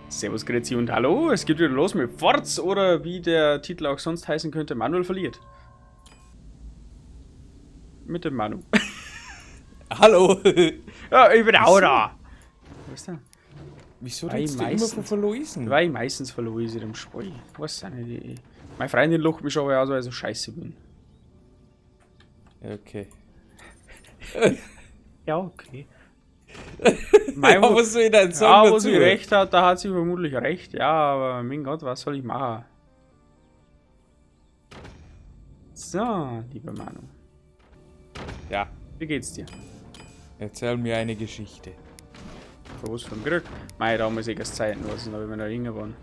Servus, Grüezi und hallo, es geht wieder los mit Forz oder wie der Titel auch sonst heißen könnte, Manuel verliert. Mit dem Manu. Hallo! Ja, ich bin auch da! Was ist denn? Wieso Weil redest du immer meistens- von Verloisen? Weil ich meistens verlor ich in dem Spiel. Weiß auch nicht. Meine Freundin lacht mich schon aus, weil ich so scheiße bin. Ja, okay. Ja, okay. Ja, was soll ich denn sagen Ja, wo dazu? sie recht hat, da hat sie vermutlich recht. Ja, aber mein Gott, was soll ich machen? So, lieber Manu. Ja, Wie geht's dir? erzähl mir eine Geschichte. Von was vom Krieg? Mei, damals eh erst Zeiten, was noch, wenn wir noch jünger waren.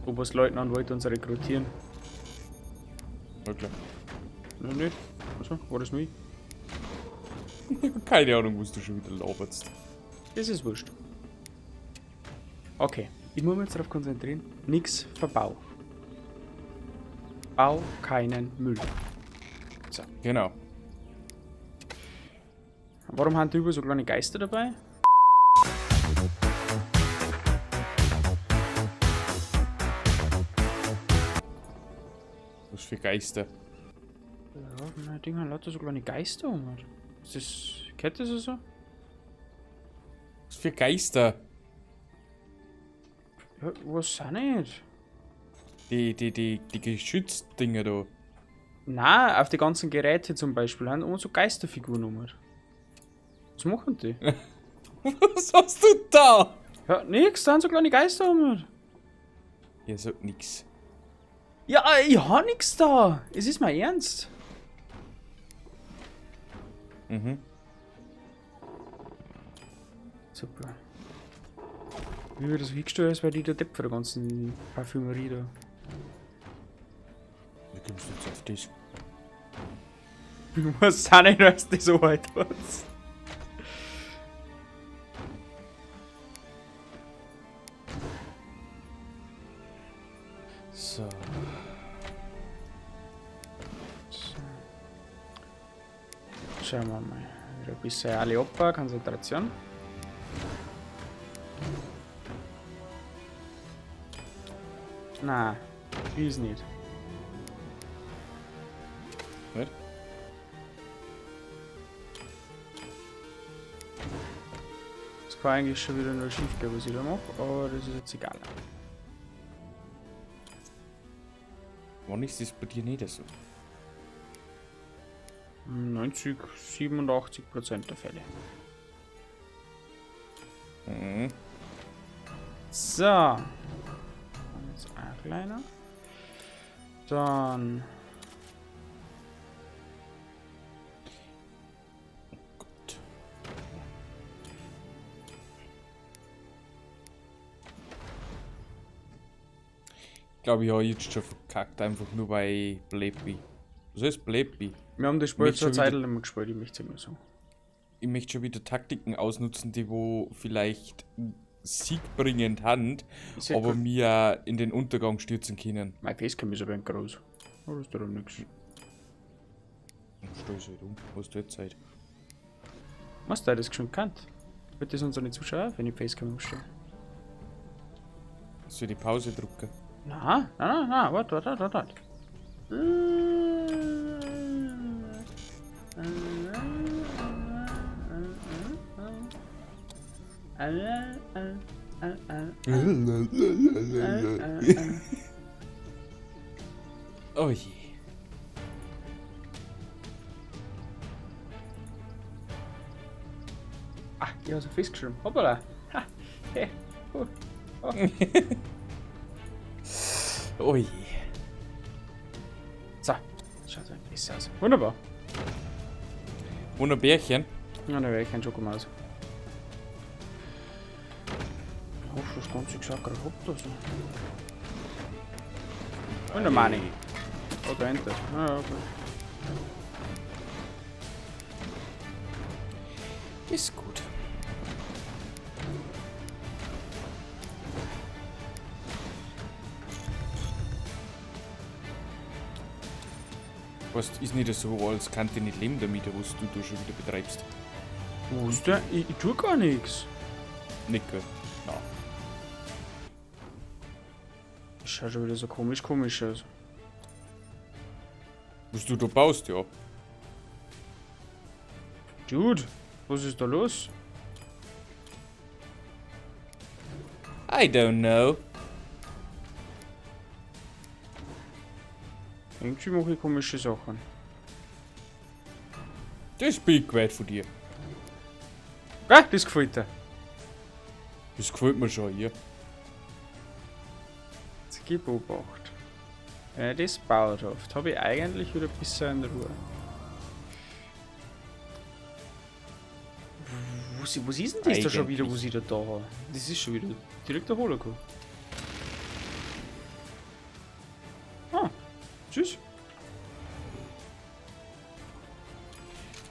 Oberstleutnant wollte uns rekrutieren. Okay. Noch nicht? Also, war das nur ich? Ich hab keine Ahnung, was du schon wieder laberst. Das ist wurscht. Okay, ich muss mich jetzt darauf konzentrieren. Nix verbau. Bau keinen Müll. So. Genau. Warum haben die über so kleine Geister dabei? Was für Geister. Ja, mein Ding haben lauter so kleine Geister um. Ist das. Kennt das so? Was für Geister? Ja, was auch nicht. Die Geschützdinger da. Na, auf die ganzen Geräte zum Beispiel haben immer so Geisterfiguren um. Was machen die? Was hast du da? Ja, nix, da haben so kleine Geister um. Ja, sag nix. Ja, ich hab nix da. Es ist mal ernst. Mhm. Super. Wie wird das hingestellt ist, weil die der Depp für der ganzen Parfümerie da. Wie kommst du jetzt auf das? Ich weiß auch nicht, was das so weit ist. So. Schauen wir mal. Wieder ein bisschen alle Opa, Konzentration. Na, ist nicht. Nicht? Das kann eigentlich schon wieder nur schief gehen, was ich da mache, aber das ist jetzt egal. Wann ist das bei dir nicht so? 90, 87% der Fälle. Mhm. So. Dann jetzt ein kleiner. Dann. Gut. Ich glaube, ich habe jetzt schon verkackt, einfach nur weil ich blöd bin. Was heißt blöd bin? Wir haben das Spiel Mich zur schon Zeit wieder- nicht mehr gespielt, ich möchte es immer sagen. Ich möchte schon wieder Taktiken ausnutzen, die wo vielleicht siegbringend sind, Ist ja aber gut. mir in den Untergang stürzen können. Mein Facecam ist aber ein groß. Aber das tut doch nichts. Stell halt um, was du jetzt Zeit. Was du das schon gekannt? Wird das unsere Zuschauer, wenn ich Facecam umstelle? Soll ich die Pause drücken? Na, na, na, na, warte, warte, warte, warte. Oh je. Ah, ich habe so festgeschrieben. Hoppala. Ha, hey. Oh. Oh. Oh je. So, schaut so besser aus. Wunderbar. Wunderbärchen. Ja, da wäre ich kein Schokomaus. Ich hoffe, das Ganze gesagt gerade hopp da so. Und der Money. Oh, da hinten. Ah, ja, okay. Ist gut. Weißt, ist nicht so, als kann ich nicht leben damit, was du da schon wieder betreibst. Wo ist der? Ich tue gar nichts. Nicht gell? Na. Das schaut schon wieder so komisch, komisch aus. Was du da baust, ja. Dude, was ist da los? I don't know. Irgendwie mache ich komische Sachen. Das bin ich gewählt von dir. Ah, das gefällt dir. Das gefällt mir schon, ja. Jetzt gib Obacht. Wenn ich das baut oft, habe ich eigentlich wieder ein bisschen in Ruhe. Was ist denn das da schon wieder, Eigentlich. was ich da habe? Das ist schon wieder direkt der Holocaust. Ah, tschüss.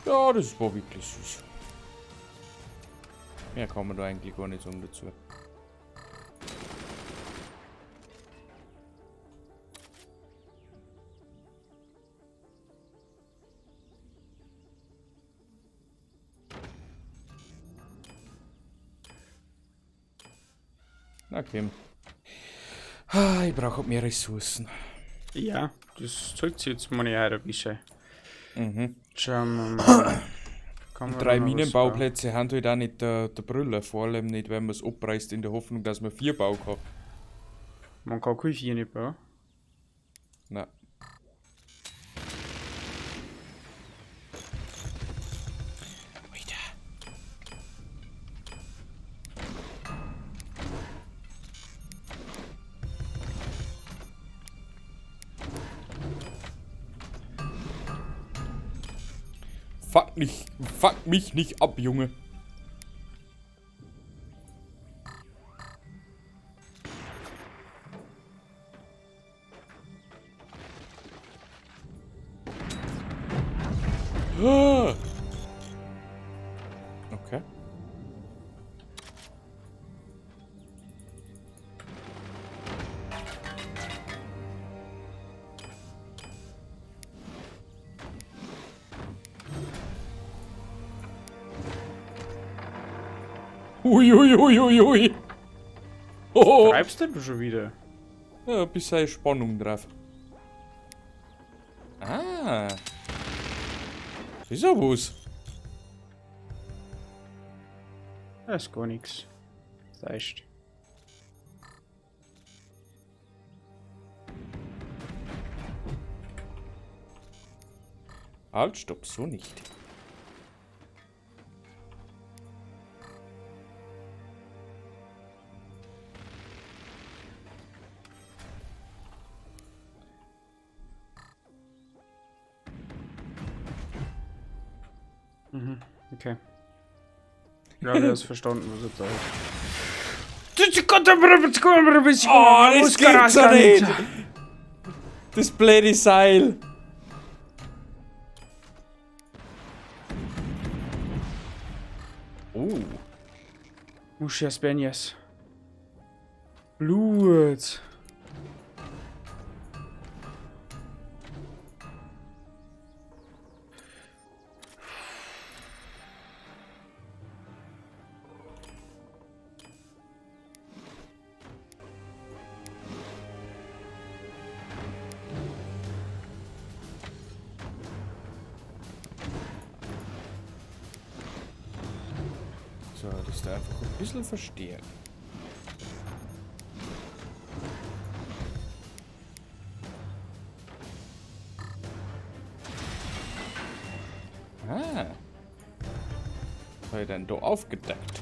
Ja, das war wirklich süß. Mehr kann man da eigentlich gar nicht sagen dazu. Na komm. Ah, ich brauche mehr Ressourcen. Ja, das zeigt sich jetzt mal nicht heute ein bisschen. Mhm. Schauen wir mal. Kann man Drei da noch was Minenbauplätze haben halt auch nicht der Brüller, vor allem nicht, wenn man es abreißt in der Hoffnung, dass man 4 bauen kann. bauen? Man kann keine 4 nicht bauen. Nein. Alter. Fuck mich nicht ab, Junge. Ah. Okay. Ui, ui, ui, ui, ui. Oh. Treibst du schon wieder? Ja, ein bisschen Spannung drauf. Ah. Das ist ja was. Das ist gar nichts. Das heißt. Halt, stopp, so nicht. Mhm, okay. Ja, ich hab's verstanden, was er da hat. Oh, das gibt's ja nicht! Das blöde Seil! Oh. Muchas Benjas. Blut. So, das da einfach ein bisschen verstärken. Ah. Was hab ich denn da aufgedeckt?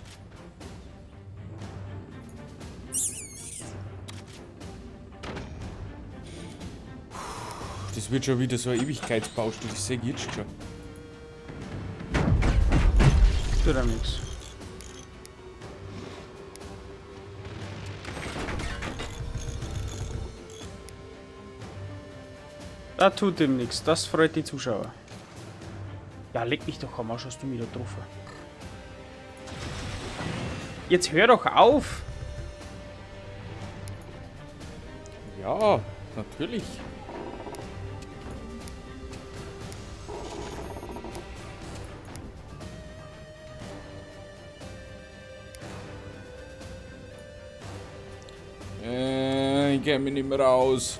Das wird schon wieder so eine Ewigkeitsbaustelle, das sehe ich jetzt schon. Tut auch nix. Da tut ihm nix, das freut die Zuschauer. Ja, leck mich doch am Arsch, hast du mich da getroffen. Jetzt hör doch auf! Ja, natürlich. Ich kenn mich nicht mehr aus.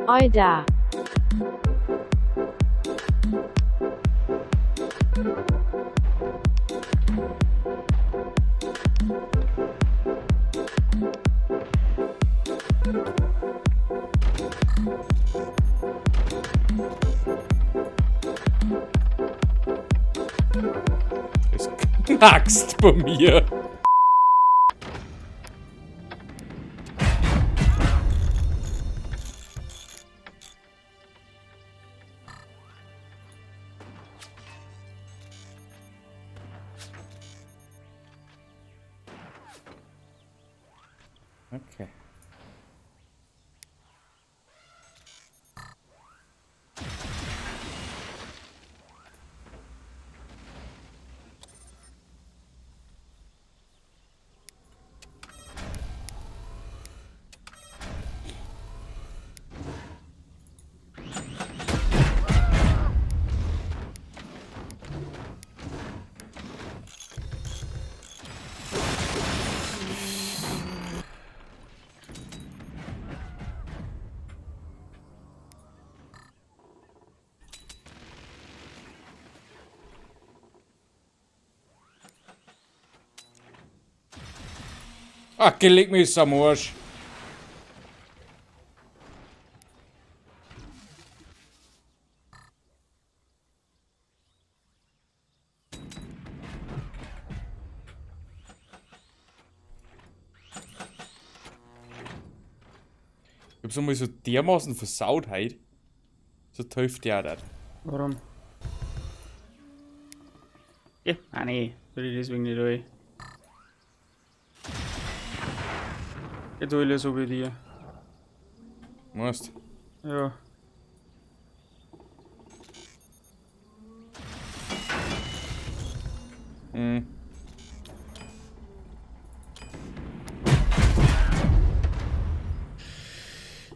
Oida. Es knackst bei mir. Okay. Ach, geh, leg mich am Arsch. Ich hab's einmal so dermaßen versaut heute. So tief der auch nicht. Warum? Ja, ah nee, will ich deswegen nicht rein. Ich tue so wie dir. Weißt? Ja. Mhm.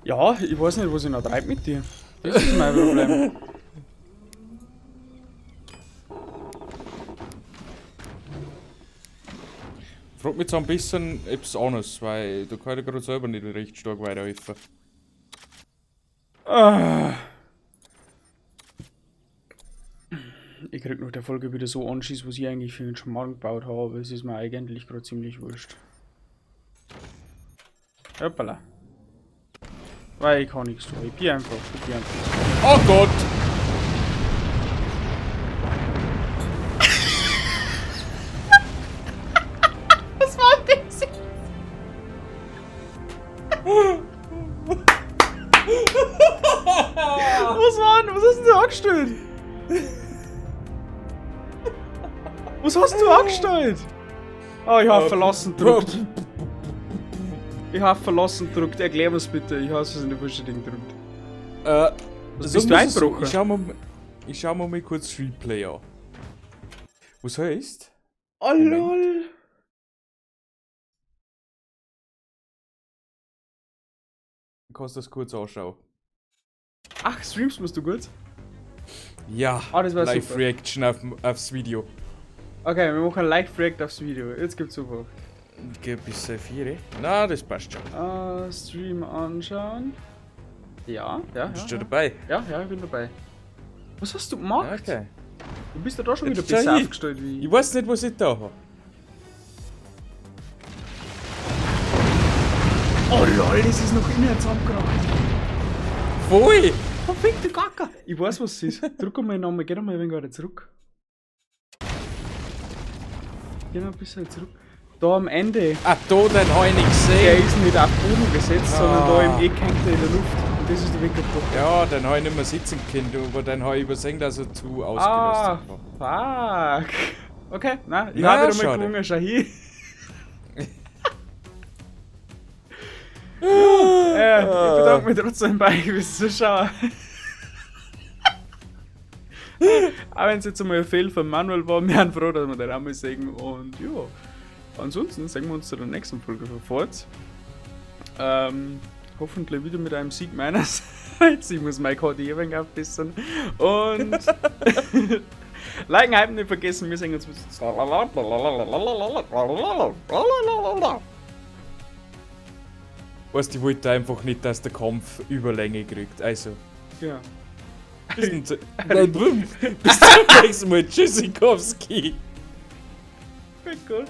Ja, ich weiß nicht, was ich noch treibe mit dir. Das ist mein Problem. Frag mich jetzt ein bisschen etwas anderes, weil da kann ich gerade selber nicht recht stark weiterhelfen. Ah. Ich krieg nach der Folge wieder so Anschiss, was ich eigentlich für einen Schmarrn gebaut habe, aber es ist mir eigentlich gerade ziemlich wurscht. Hoppala. Weil ich kann nichts tun. Ich bin einfach. Ich bin einfach. Oh Gott! Was war das? Was war denn? Was hast denn du angestellt? Was hast du angestellt? Oh, ich hab verlassen gedrückt. Ich hab verlassen gedrückt. Erklär mir's bitte. Ich hab's in der vollständigen gedrückt. Was So bist du muss es- eingebrochen? Ich schau mir mal kurz Replay an. Was heißt? Oh lol. Du kannst das kurz anschauen. Ach, streamst musst du gut? Ja, Ah, das war Live super. Reaction aufs Video. Okay, wir machen Live React aufs Video. Jetzt gibt's super. Geh bis 4. Na, das passt schon. Stream anschauen. Ja, ja, Bist ja. du Ja. dabei? Ja, ja, ich bin dabei. Was hast du gemacht? Okay. Du bist ja da schon Jetzt wieder schau besser hin. aufgestellt wie Ich weiß nicht, was ich da habe. Oh lol, das ist noch immer zusammengeraucht. Voll! Verfickte Kacke! Ich weiß, was es ist. Drück einmal nochmal, geh nochmal ein wenig weiter zurück. Geh noch ein bisschen zurück. Da am Ende, Ah, da, den hab ich nicht der gesehen. ist nicht auf den Boden gesetzt, sondern da Ah. im Eck hängt er in der Luft. Und das ist der Weg gebrochen. Ja, den hab ich nicht mehr sitzen können, aber den hab ich übersehen, dass er zu Ah, ausgerüstet war. fuck. Okay, nein, ich Na, habe wieder mal schade. gewungen, schau hier. Ich bedanke mich trotzdem bei euch fürs Zuschauen. Auch wenn es jetzt einmal ein Fehl von Manuel war, wir sind froh, dass wir den auch mal sehen. Und ja, ansonsten sehen wir uns zu der nächsten Folge von Forza. Hoffentlich wieder mit einem Sieg meinerseits. Ich muss mein KD ein wenig aufbessern. Und liken, hypen nicht vergessen. Wir sehen uns. Weißt du, ich wollte einfach nicht, dass der Kampf Überlänge kriegt. Also. Ja. Bis zum nächsten Mal. Tschüssikowski. Gut.